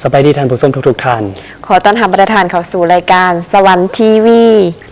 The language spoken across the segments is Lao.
ສະບາຍດີທ່ານຜູ້ຊົມທຸກໆທ່ານ. ຂໍຕ້ອນຮັບບັນດາທ່ານເຂົ້າສູ່ລາຍການສະຫວັນທີວີ,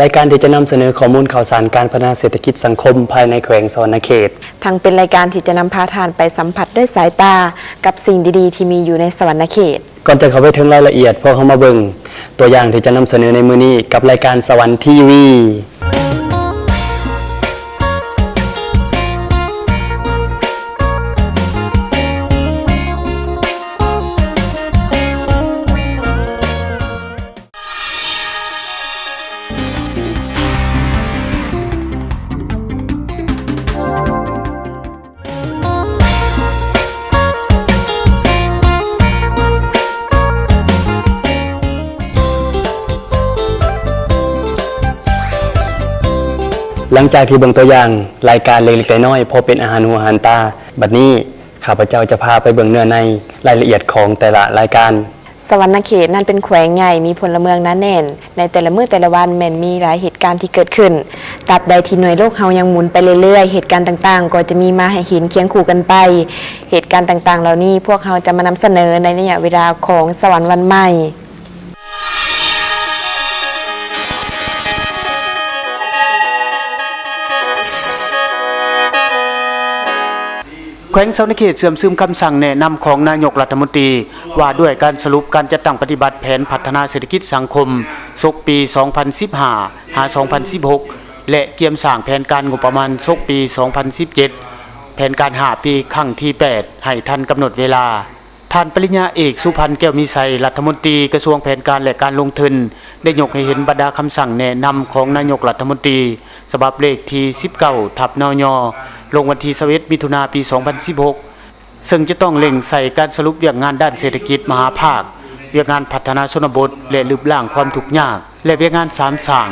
ລາຍການທີ່ຈະນຳສະເໜີຂໍ້ມູນຂ່າວສານການພັດທະນາເສດຖະກິດສັງຄົມພາຍໃນແຂວງສະຫວັນນະເຂດ, ທັງເປັນລາຍການທີ່ຈະນຳພາທ່ານໄປສຳຜັດດ້ວຍສາຍຕາກັບສິ່ງດີໆທີ່ມີຢູ່ໃນສະຫວັນນະເຂດ. ກ່ອນຈະເຂົ້າໄປເຖິງລາຍລະອຽດ, ພວກເຮົາມາເບິ່ງຕົວຢ່າງທີ່ຈະນຳສະເໜີໃນມື້ນີ້ກັບລາຍການສະຫວັນທີວີ. ຫຼັງຈາກທີ່ເບິ່ງຕົວຢ່າງລາຍການເລັກໆນ້ອຍໆ ພໍເປັນອາຫານຫູອາຫານຕາ, ບັດນີ້ຂ້າພະເຈົ້າຈະພາໄປເບິ່ງເນື້ອໃນລາຍລະອຽດຂອງແຕ່ລະລາຍການ. ສະຫວັນນະເຂດນັ້ນເປັນແຂວງໃຫຍ່, ມີພົນລະເມືອງໜາແໜ້ນ. ໃນແຕ່ລະມື້ແຕ່ລະວັນແມ່ນມີຫຼາຍເຫດການທີ່ເກີດຂຶ້ນ. ຕາບໃດທີ່ໜ່ວຍໂລກເຮົາຍັງໝູນໄປເລື້ອຍໆ, ເຫດການຕ່າງໆກໍຈະມີມາໃຫ້ເຫັນຄຽງຄູ່ກັນໄປ. ເຫດການຕ່າງໆເຫຼົ່ານີ້ ພວກເຮົາຈະມານຳສະເໜີໃນໄລຍະເວລາຂອງສະຫວັນວັນໃໝ່. ແຂວງສະຫວັນນະເຂດເຊື່ອມຊຶມຄຳສັ່ງແນະນຳຂອງນາຍົກລັດຖະມົນຕີ ວ່າດ້ວຍການສະຫຼຸບການຈັດຕັ້ງປະຕິບັດແຜນພັດທະນາເສດຖະກິດສັງຄົມ ສົກປີສອງພັນສິບຫ້າ ຫາ ສອງພັນສິບຫົກ ແລະ ກຽມສ້າງແຜນການງົບປະມານສົກປີສອງພັນສິບເຈັດ ແຜນການຫ້າປີຄັ້ງທີແປດ ໃຫ້ທັນກຳນົດເວລາ. ທ່ານປະລິນຍາເອກ ສຸພັນ ແກ້ວມີໄຊ ລັດຖະມົນຕີກະຊວງແຜນການ ແລະ ການລົງທຶນ ໄດ້ຍົກໃຫ້ເຫັນບັນດາຄຳສັ່ງແນະນຳຂອງນາຍົກລັດຖະມົນຕີ ສະບັບເລກທີສິບເກົ້າ ທັບ ນຍ ລົງວັນທີຊາວເອັດ ມິຖຸນາ ປີສອງພັນສິບຫົກ ເຊິ່ງຈະຕ້ອງເລັ່ງໃສ່ການສະຫຼຸບວຽກງານດ້ານເສດຖະກິດມະຫາພາກ, ວຽກງານພັດທະນາຊົນນະບົດ ແລະ ລຶບລ້າງຄວາມທຸກຍາກ ແລະ ວຽກງານສາມສ້າງ.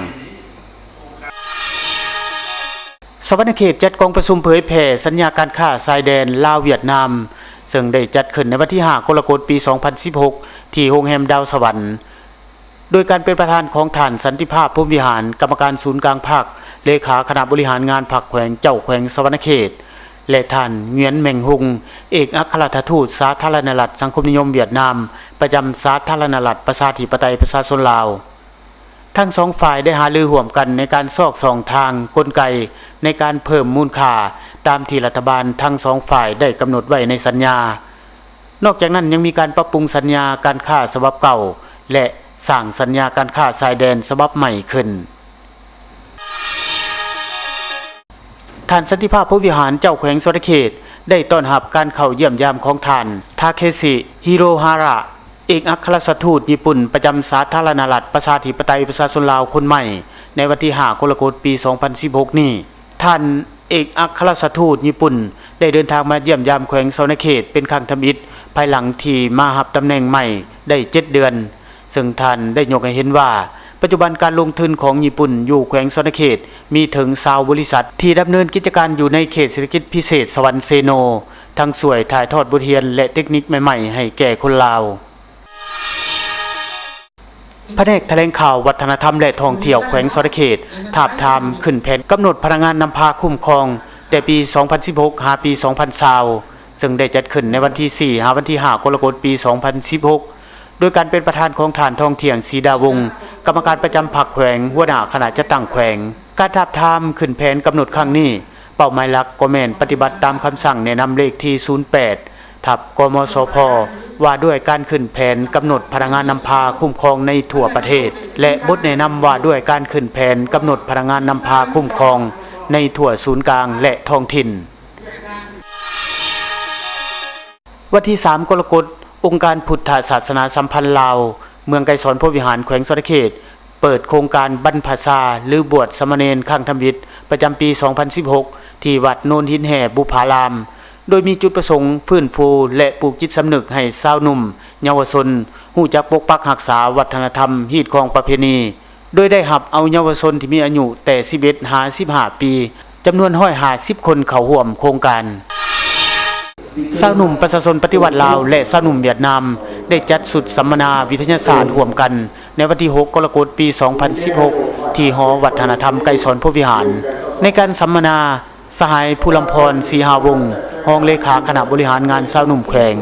ສະຫວັນນະເຂດຈັດກອງປະຊຸມເຜີຍແຜ່ສັນຍາການຄ້າຊາຍແດນລາວ-ຫວຽດນາມ ເຊິ່ງໄດ້ຈັດຂຶ້ນໃນວັນທີຫ້າ ກໍລະກົດ ປີສອງພັນສິບຫົກ ທີ່ໂຮງແຮມດາວສະຫວັນ ໂດຍການເປັນປະທານຂອງທ່ານ ສັນຕິພາບ ພົມວິຫານ ກຳມະການສູນກາງພັກ, ເລຂາຄະນະບໍລິຫານງານພັກແຂວງ, ເຈົ້າແຂວງສະຫວັນນະເຂດ ແລະ ທ່ານ ຫງວຽນ ແມັງຮຸງ ເອກອັກຄະລັດຖະທູດສາທາລະນະລັດສັງຄົມນິຍົມຫວຽດນາມ ປະຈຳສາທາລະນະລັດປະຊາທິປະໄຕປະຊາຊົນລາວ. ທັງສອງຝ່າຍໄດ້ຫາລືຮ່ວມກັນໃນການຊອກຊ່ອງທາງ, ກົນໄກໃນການເພີ່ມມູນຄ່າ ຕາມທີ່ລັດຖະບານທັງສອງຝ່າຍໄດ້ກຳນົດໄວ້ໃນສັນຍາ. ນອກຈາກນັ້ນຍັງມີການປັບປຸງສັນຍາການຄ້າສະບັບເກົ່າ ແລະ ສ້າງສັນຍາການຄ້າຊາຍແດນສະບັບໃໝ່ຂຶ້ນ. ທ່ານ ສັນຕິພາບ ພົມວິຫານ ເຈົ້າແຂວງສະຫວັນນະເຂດ ໄດ້ຕ້ອນຮັບການເຂົ້າຢ້ຽມຢາມຂອງທ່ານ ທາເຄຊິ ຮິໂຣຮາຣະ ເອກອັກຄະລັດຖະທູດຍີ່ປຸ່ນປະຈຳສາທາລະນະລັດປະຊາທິປະໄຕປະຊາຊົນລາວຄົນໃໝ່ ໃນວັນທີຫ້າ ກໍລະກົດ ປີສອງພັນສິບຫົກນີ້. ທ່ານເອກອັກຄະລັດຖະທູດຍີ່ປຸ່ນ ໄດ້ເດີນທາງມາຢ້ຽມຢາມແຂວງສະຫວັນນະເຂດເປັນຄັ້ງທຳອິດ ພາຍຫຼັງທີ່ມາຮັບຕຳແໜ່ງໃໝ່ໄດ້ເຈັດເດືອນ. ເຊິ່ງທ່ານໄດ້ຍົກໃຫ້ເຫັນວ່າ ປັດຈຸບັນການລົງທຶນຂອງຍີ່ປຸ່ນຢູ່ແຂວງສະຫວັນນະເຂດມີເຖິງຊາວບໍລິສັດ ທີ່ດຳເນີນກິດຈະການຢູ່ໃນເຂດເສດຖະກິດພິເສດສະຫວັນເຊໂນ, ທັງຊ່ວຍຖ່າຍທອດບົດຮຽນ ແລະ ເຕັກນິກໃໝ່ໆໃຫ້ແກ່ຄົນລາວ. ພະແນກຖະແຫຼງຂ່າວ, ວັດທະນະທຳ ແລະ ທ່ອງທ່ຽວແຂວງສະຫວັນນະເຂດ ທາບທາມຂຶ້ນແຜນກຳນົດພະນັກງານນຳພາຄຸ້ມຄອງ ແຕ່ປີສອງພັນສິບຫົກ ຫາ ປີສອງພັນຊາວ ເຊິ່ງໄດ້ຈັດຂຶ້ນໃນວັນທີສີ່ ຫາ ວັນທີຫ້າ ກໍລະກົດ ປີສອງພັນສິບຫົກ ໂດຍການເປັນປະທານຂອງທ່ານ ທອງທ່ຽງ ສີດາວົງ ກຳມະການປະຈຳພັກແຂວງ, ຫົວໜ້າຄະນະຈັດຕັ້ງແຂວງ. ການທາບທາມຂຶ້ນແຜນກຳນົດຄັ້ງນີ້ ເປົ້າໝາຍຫຼັກກໍແມ່ນປະຕິບັດຕາມຄຳສັ່ງແນະນຳເລກທີສູນແປດ ທັບ ກມສພ ວ່າດ້ວຍການຂຶ້ນແຜນກຳນົດພະນັກງານນຳພາຄຸ້ມຄອງໃນທົ່ວປະເທດ ແລະ ບົດແນະນຳວ່າດ້ວຍການຂຶ້ນແຜນກຳນົດພະນັກງານນຳພາຄຸ້ມຄອງໃນທົ່ວສູນກາງ ແລະ ທ້ອງຖິ່ນ. ວັນທີສາມ ກໍລະກົດ, ອົງການພຸດທະສາສະໜາສຳພັນລາວ ເມືອງໄກສອນພົມວິຫານ ແຂວງສະຫວັນນະເຂດ ເປີດໂຄງການບັນພະຊາ ຫຼື ບວດສາມະເນນຄັ້ງທຳອິດ ປະຈຳປີສອງພັນສິບຫົກ ທີ່ວັດໂນນຫີນແຮ່ ບຸບຜາລາມ ໂດຍມີຈຸດປະສົງຟື້ນຟູ ແລະ ປູກຈິດສຳນຶກໃຫ້ຊາວໜຸ່ມ, ເຍົາວະຊົນ ຮູ້ຈັກປົກປັກຮັກສາວັດທະນະທຳ, ຮີດຄອງປະເພນີ, ໂດຍໄດ້ຮັບເອົາເຍົາວະຊົນທີ່ມີອາຍຸແຕ່ສິບເອັດຫາສິບຫ້າປີ ຈຳນວນຮ້ອຍຫ້າສິບຄົນເຂົ້າຮ່ວມໂຄງການ. ຊາວໜຸ່ມປະຊາຊົນປະຕິວັດລາວ ແລະ ຊາວໜຸ່ມຫວຽດນາມ ໄດ້ຈັດຊຸດສຳມະນາວິທະຍາສາດຮ່ວມກັນ ໃນວັນທີຫົກ ກໍລະກົດ ປີສອງພັນສິບຫົກ ທີ່ຫໍວັດທະນະທຳໄກສອນພົມວິຫານ. ໃນການສຳມະນາ, ສະຫາຍ ພູລຳພອນ ສີຫາວົງ ຮອງເລຂາຄະນະບໍລິຫານງານຊາວໜຸ່ມແຂວງ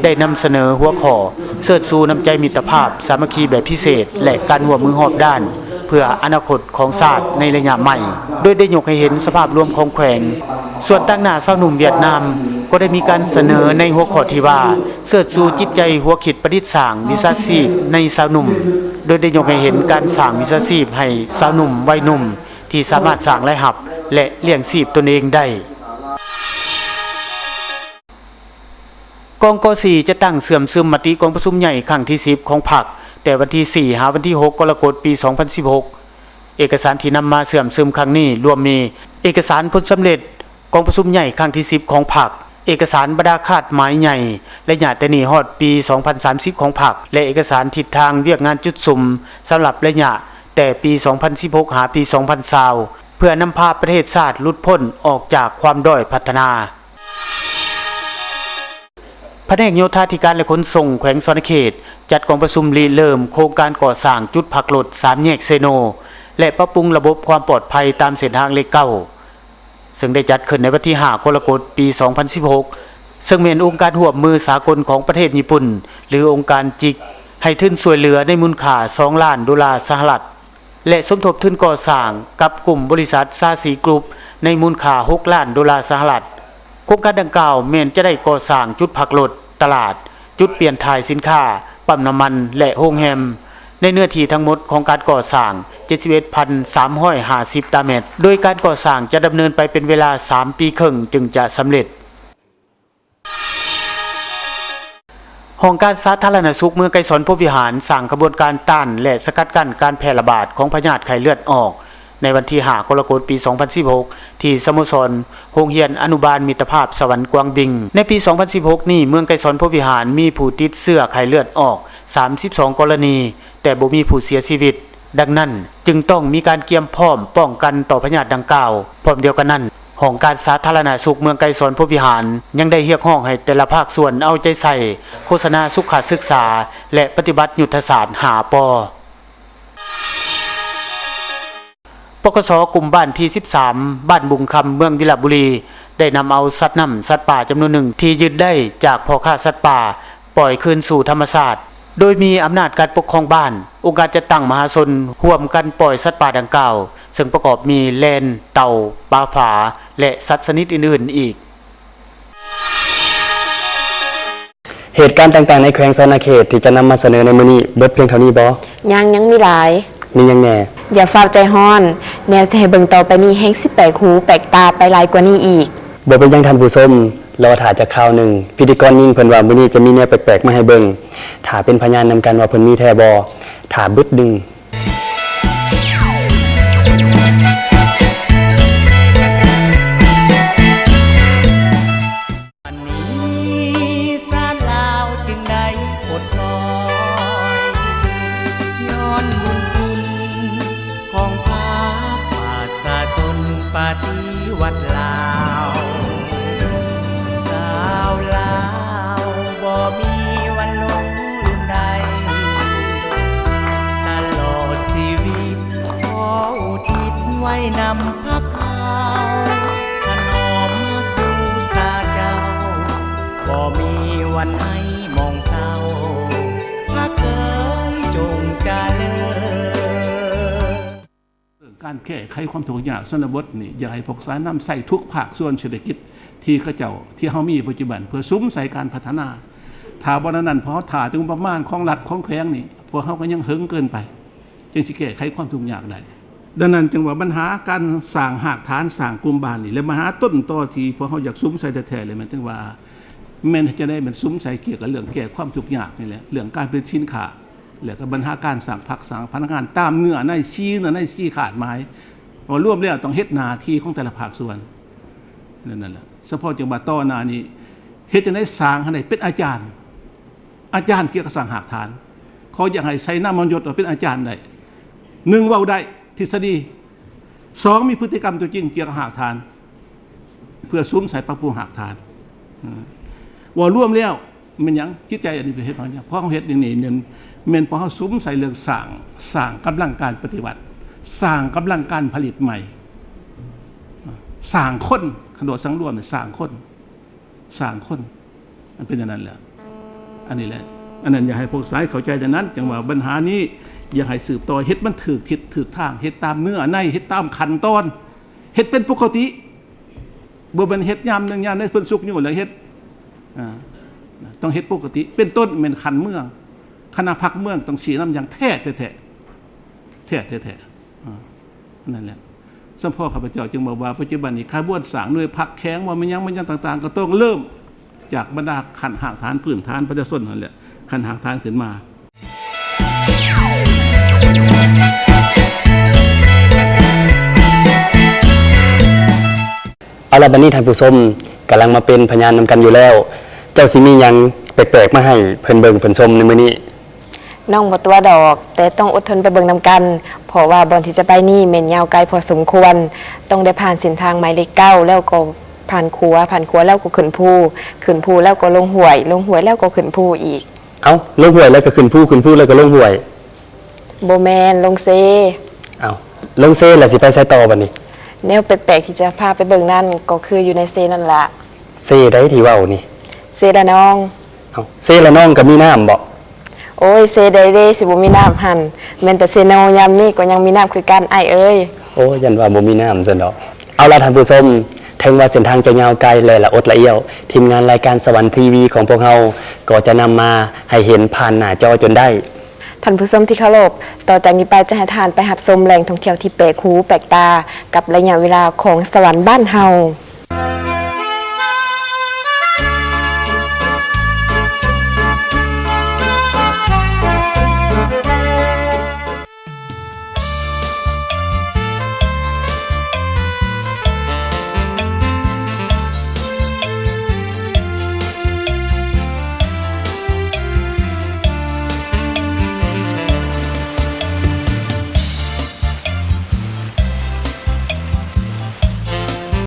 ໄດ້ນຳສະເໜີຫົວຂໍ້ ເຊີດຊູນ້ຳໃຈມິດຕະພາບສາມັກຄີແບບພິເສດ ແລະ ການຮ່ວມມືຮອບດ້ານ ເພື່ອອະນາຄົດຂອງຊາດໃນໄລຍະໃໝ່, ໂດຍໄດ້ຍົກໃຫ້ເຫັນສະພາບລວມຂອງແຂວງ. ສ່ວນຕາງໜ້າຊາວໜຸ່ມຫວຽດນາມ ກໍໄດ້ມີການສະເໜີໃນຫົວຂໍ້ທີ່ວ່າ ເຊີດຊູຈິດໃຈຫົວຄິດປະດິດສ້າງວິຊາຊີບໃນຊາວໜຸ່ມ, ໂດຍໄດ້ຍົກໃຫ້ເຫັນການສ້າງວິຊາຊີບໃຫ້ຊາວໜຸ່ມໄວໜຸ່ມ ທີ່ສາມາດສ້າງລາຍຮັບ ແລະ ລ້ຽງຊີບຕົນເອງໄດ້. ກອງ ກ.ສີ່ ຈະຕັ້ງເຊື່ອມຊຶມມະຕິກອງປະຊຸມໃຫຍ່ຄັ້ງທີສິບຂອງພັກ ແຕ່ວັນທີສີ່ ຫາວັນທີຫົກ ກໍລະກົດ ປີສອງພັນສິບຫົກ. ເອກະສານທີ່ນຳມາເຊື່ອມຊຶມຄັ້ງນີ້ລວມມີ ເອກະສານຜົນສຳເລັດ ກອງປະຊຸມໃຫຍ່ຄັ້ງທີສິບຂອງພັກ, ເອກະສານບັນດາຄາດໝາຍໃຫຍ່ໄລຍະແຕ່ນີ້ຮອດປີສອງພັນສາມສິບຂອງພັກ ແລະ ເອກະສານທິດທາງວຽກງານຈຸດສຸມສຳລັບໄລຍະແຕ່ປີສອງພັນສິບຫົກຫາປີສອງພັນຊາວ ເພື່ອນຳພາປະເທດຊາດຫຼຸດພົ້ນອອກຈາກຄວາມດ້ອຍພັດທະນາ. ພະແນກໂຍທາທິການ ແລະ ຂົນສົ່ງແຂວງສະຫວັນນະເຂດ ຈັດກອງປະຊຸມລິເລີ່ມໂຄງການກໍ່ສ້າງຈຸດພັກລົດສາມແຍກເຊໂນ ແລະ ປັບປຸງລະບົບຄວາມປອດໄພຕາມເສັ້ນທາງເລກເກົ້າ ເຊິ່ງໄດ້ຈັດຂຶ້ນໃນວັນທີຫ້າ ກໍລະກົດ ປີສອງພັນສິບຫົກ ເຊິ່ງແມ່ນອົງການຮ່ວມມືສາກົນຂອງປະເທດຍີ່ປຸ່ນ ຫຼື ອົງການຈິກ ໃຫ້ທຶນຊ່ວຍເຫຼືອໃນມູນຄ່າສອງລ້ານໂດລາສະຫະລັດ ແລະ ສົມທົບທຶນກໍ່ສ້າງກັບກຸ່ມບໍລິສັດຊາຊີກຣຸບໃນມູນຄ່າຫົກລ້ານໂດລາສະຫະລັດ. ໂຄງການດັ່ງກ່າວແມ່ນຈະໄດ້ກໍ່ສ້າງຈຸດພັກລົດ, ຕະຫຼາດ, ຈຸດປ່ຽນຖ່າຍສິນຄ້າ, ປ້ຳນ້ຳມັນ ແລະ ໂຮງແຮມ ໃນເນື້ອທີ່ທັງໝົດຂອງການກໍ່ສ້າງ ເຈັດສິບເອັດພັນສາມຮ້ອຍຫ້າສິບຕາແມັດ, ໂດຍການກໍ່ສ້າງຈະດຳເນີນໄປເປັນເວລາສາມປີເຄິ່ງຈຶ່ງຈະສຳເລັດ. ຫ້ອງການສາທາລະນະສຸກເມືອງໄກສອນພົມວິຫານ ສ້າງຂະບວນການຕ້ານ ແລະ ສະກັດກັ້ນການແຜ່ລະບາດຂອງພະຍາດໄຂ້ເລືອດອອກ ໃນວັນທີຫ້າ ກໍລະກົດ ປີສອງພັນສິບຫົກ ທີ່ສະໂມສອນໂຮງຮຽນອະນຸບານມິດຕະພາບສະຫວັນກວາງບິງ. ໃນປີສອງພັນສິບຫົກນີ້ ເມືອງໄກສອນພົມວິຫານມີຜູ້ຕິດເຊື້ອໄຂ້ເລືອດອອກສາມສິບສອງກໍລະນີ, ແຕ່ບໍ່ມີຜູ້ເສຍຊີວິດ. ດັ່ງນັ້ນ, ຈຶ່ງຕ້ອງມີການກຽມພ້ອມປ້ອງກັນຕໍ່ພະຍາດດັ່ງກ່າວ. ພ້ອມດຽວກັນນັ້ນ, ຫ້ອງການສາທາລະນະສຸກເມືອງໄກສອນພົມວິຫານ ຍັງໄດ້ຮຽກຮ້ອງໃຫ້ແຕ່ລະພາກສ່ວນເອົາໃຈໃສ່ໂຄສະນາສຸຂະສຶກສາ ແລະ ປະຕິບັດຍຸດທະສາດຫ້າ ປ. ປກສ ກຸ່ມບ້ານທີສິບສາມ ບ້ານບຸງຄຳ ເມືອງວິລະບູລີ ໄດ້ນຳເອົາສັດນ້ຳ ສັດປ່າຈຳນວນໜຶ່ງທີ່ຍຶດໄດ້ຈາກພໍ່ຄ້າສັດປ່າ ປ່ອຍຄືນສູ່ທຳມະຊາດ, ໂດຍມີອຳນາດການປົກຄອງບ້ານ, ອົງການຈັດຕັ້ງມະຫາຊົນ ຮ່ວມກັນປ່ອຍສັດປ່າດັ່ງກ່າວ, ເຊິ່ງປະກອບມີແລນ, ເຕົ່າ, ປາຝາ ແລະ ສັດຊະນິດອື່ນໆອີກ. ເຫດການຕ່າງໆໃນແຂວງສະຫວັນນະເຂດທີ່ຈະນຳມາສະເໜີໃນມື້ນີ້ ເບິດພຽງເທົ່ານີ້ບໍ່? ຍັງ, ຍັງມີຫຼາຍ. ມີຫຍັງແດ່? ຢ່າຟ້າວໃຈຮ້ອນ, ແນວຊິໃຫ້ເບິ່ງຕໍ່ໄປນີ້ແຮ່ງຊິແປກຫູແປກຕາໄປຫຼາຍກວ່ານີ້ອີກ. ບໍ່ເປັນຫຍັງທ່ານຜູ້ຊົມ, ລໍຖ້າຈັກຄາວໜຶ່ງ, ພິທີກອນຍິງເພິ່ນວ່າມື້ນີ້ຈະມີແນວແປກໆມາໃຫ້ເບິ່ງ. ຖ້າເປັນພະຍານນຳກັນວ່າເພິ່ນມີແທ້ບໍ່? ຖ້າບຶດດຶງ. ອັນນີ້ຊາດລາວຈຶ່ງໄດ້ປົດປ່ອຍ ຍ້ອນບຸນຄຸນຂອງພັກປະຊາຊົນປະຕິວັດລາວ. ຊາວລາວບໍ່ມີວັນຫຼົງລືມໄດ້ ຕະຫຼອດຊີວິດຂໍອຸທິດໄວ້ນຳພັກເຮົາ ຖະໜອມຮັກບູຊາເຈົ້າ ບໍ່ມີວັນໃຫ້ໝອງເສົ້າ ພັກເອີຍ ຈົ່ງຈະເລີນ. ເລື່ອງການແກ້ໄຂຄວາມທຸກຍາກຊົນນະບົດນີ້ ຢາກໃຫ້ພວກສານຳໃຊ້ທຸກພາກສ່ວນເສດຖະກິດທີ່ເຂົາເຈົ້າ ທີ່ເຮົາມີປັດຈຸບັນ ເພື່ອສຸມໃສ່ການພັດທະນາ. ຖ້າບໍ່ນັ້ນ ພວກເຮົາຖ້າແຕ່ງົບປະມານຂອງລັດຂອງແຂວງນີ້ ພວກເຮົາກໍຍັງເຫິງເກີນໄປ ຈຶ່ງຊິແກ້ໄຂຄວາມທຸກຍາກໄດ້. ດັ່ງນັ້ນຈຶ່ງວ່າບັນຫາການສ້າງຮາກຖານ ສ້າງກຸ່ມບ້ານນີ້ ແລະ ບັນຫາຕົ້ນຕໍທີ່ພວກເຮົາຢາກສຸມໃສ່ແທ້ໆເລີຍ ແມ່ນເຖິງວ່າ ແມ່ນຈະໄດ້ແມ່ນສຸມໃສ່ກ່ຽວກັບເລື່ອງແກ້ຄວາມທຸກຍາກນີ້ແຫຼະ ເລື່ອງການຜະລິດສິນຄ້າ ແລ້ວກໍບັນຫາການສ້າງພັກສ້າງພະນັກງານຕາມເນື້ອໃນ ສີ່ເນື້ອໃນ ສີ່ຄາດໝາຍ ເວົ້າລວມແລ້ວຕ້ອງເຮັດໜ້າທີ່ຂອງແຕ່ລະພາກສ່ວນ. ນັ້ນແຫຼະ ສະເພາະຈັ່ງວ່າຕໍ່ໜ້ານີ້ ເຮັດຈັ່ງໃດສ້າງໃຫ້ໄດ້ເປັນອາຈານ ອາຈານກ່ຽວກັບສ້າງຮາກຖານ ເຂົາຢາກໃຫ້ໃສ່ນາມມະຍົດວ່າເປັນອາຈານໄດ້ ໜຶ່ງ ເວົ້າໄດ້ທິດສະດີ ສອງ ມີພຶດຕິກຳຕົວຈິງກ່ຽວກັບຮາກຖານ ເພື່ອສຸມໃສ່ປັບປຸງຮາກຖານ. ເວົ້າລວມແລ້ວແມ່ນຫຍັງ? ຈິດໃຈອັນນີ້ເປັນເຮັດເພາະຫຍັງ? ເພາະເຮົາເຮັດຢ່າງນີ້ ແມ່ນເພາະເຮົາສຸມໃສ່ເລື່ອງສ້າງ ສ້າງກຳລັງການປະຕິວັດ ສ້າງກຳລັງການຜະລິດໃໝ່ ສ້າງຄົນ ຄັນວ່າສັງລວມນີ້ສ້າງຄົນ. ສ້າງຄົນ ມັນເປັນຢ່າງນັ້ນແຫຼະ. ອັນນີ້ແຫຼະ ອັນນັ້ນຢາກໃຫ້ພວກຊາຍເຂົ້າໃຈແນວນັ້ນ ຈັ່ງວ່າບັນຫານີ້ຢາກໃຫ້ສືບຕໍ່ ເຮັດມັນຖືກທິດຖືກທາງ ເຮັດຕາມເນື້ອໃນ ເຮັດຕາມຂັ້ນຕອນ ເຮັດເປັນປົກກະຕິ ບໍ່ແມ່ນເຮັດຍາມໜຶ່ງຍາມໃດເພິ່ນສຸກຍູ້ແລ້ວເຮັດ ອ່າ ຕ້ອງເຮັດປົກກະຕິ ເປັນຕົ້ນແມ່ນຂັ້ນເມືອງ ຄະນະພັກເມືອງຕ້ອງຊີ້ນຳຢ່າງແທ້ແທ້ ແທ້ແທ້ໆ ອ່າ ນັ້ນແຫຼະ ສຳເພາະຂ້າພະເຈົ້າຈຶ່ງບອກວ່າ ປັດຈຸບັນນີ້ຂະບວນສ້າງໜ່ວຍພັກແຂວງ ບໍ່ແມ່ນຫຍັງ ບໍ່ແມ່ນຫຍັງຕ່າງໆ ກໍຕ້ອງເລີ່ມຈາກບັນດາຂັ້ນຮາກຖານພື້ນຖານປະຊາຊົນຫັ້ນແຫຼະ ຂັ້ນຮາກຖານຂຶ້ນມາ. ເອົາລະ ບັດນີ້ທ່ານຜູ້ຊົມກຳລັງມາເປັນພະຍານນຳກັນຢູ່ແລ້ວ ເຈົ້າຊິມີຫຍັງແປກໆມາໃຫ້ເພິ່ນເບິ່ງເພິ່ນຊົມໃນມື້ນີ້? ນ້ອງບໍ່ຕົວະດອກ ແຕ່ຕ້ອງອົດທົນໄປເບິ່ງນຳກັນ ເພາະວ່າບ່ອນທີ່ຈະໄປນີ້ແມ່ນຍາວໄກພໍສົມຄວນ ຕ້ອງໄດ້ຜ່ານເສັ້ນທາງໝາຍເລກເກົ້າ ແລ້ວກໍຜ່ານຂົວ ຜ່ານຂົວແລ້ວກໍຂຶ້ນພູ ຂຶ້ນພູແລ້ວກໍລົງຫ້ວຍ ລົງຫ້ວຍແລ້ວກໍຂຶ້ນພູອີກ. ເອົ້າ ລົງຫ້ວຍແລ້ວກໍຂຶ້ນພູ ຂຶ້ນພູແລ້ວກໍລົງຫ້ວຍ? ບໍ່ແມ່ນ ລົງເຊ. ເອົ້າ ລົງເຊແລ້ວຊິໄປໃສຕໍ່ບັດນີ້? ແນວແປກໆທີ່ຈະພາໄປເບິ່ງນັ້ນກໍຄືຢູ່ໃນເຊນັ້ນລະ. ເຊໃດທີ່ເວົ້ານີ້? ເຊລະນອງ. ເອົ້າ ເຊລະນອງກໍມີນ້ຳບໍ? ໂອ້ຍ ເຊໃດເດຊິບໍ່ມີນ້ຳຫັ້ນ ແມ່ນແຕ່ເຊໂນຍາມນີ້ກໍຍັງມີນ້ຳຄືກັນອ້າຍເອີຍ. ໂອ້ຍ ຢ້ານວ່າບໍ່ມີນ້ຳຊັ້ນດອກ. ເອົາລະທ່ານຜູ້ຊົມ ເຖິງວ່າເສັ້ນທາງຈະຍາວໄກ ແລະ ລະອົດລະອ້ຽວ ທີມງານລາຍການສະຫວັນທີວີຂອງພວກເຮົາ ກໍຈະນຳມາໃຫ້ເຫັນຜ່ານໜ້າຈໍຈົນໄດ້. ທ່ານຜູ້ຊົມທີ່ເຄົາລົບ, ຕໍ່ຈາກນີ້ໄປຈະໃຫ້ທ່ານໄປຮັບຊົມແຫຼ່ງທ່ອງທ່ຽວທີ່ແປກຫູແປກຕາ ກັບໄລຍະເວລາຂອງສະຫວັນບ້ານເຮົາ.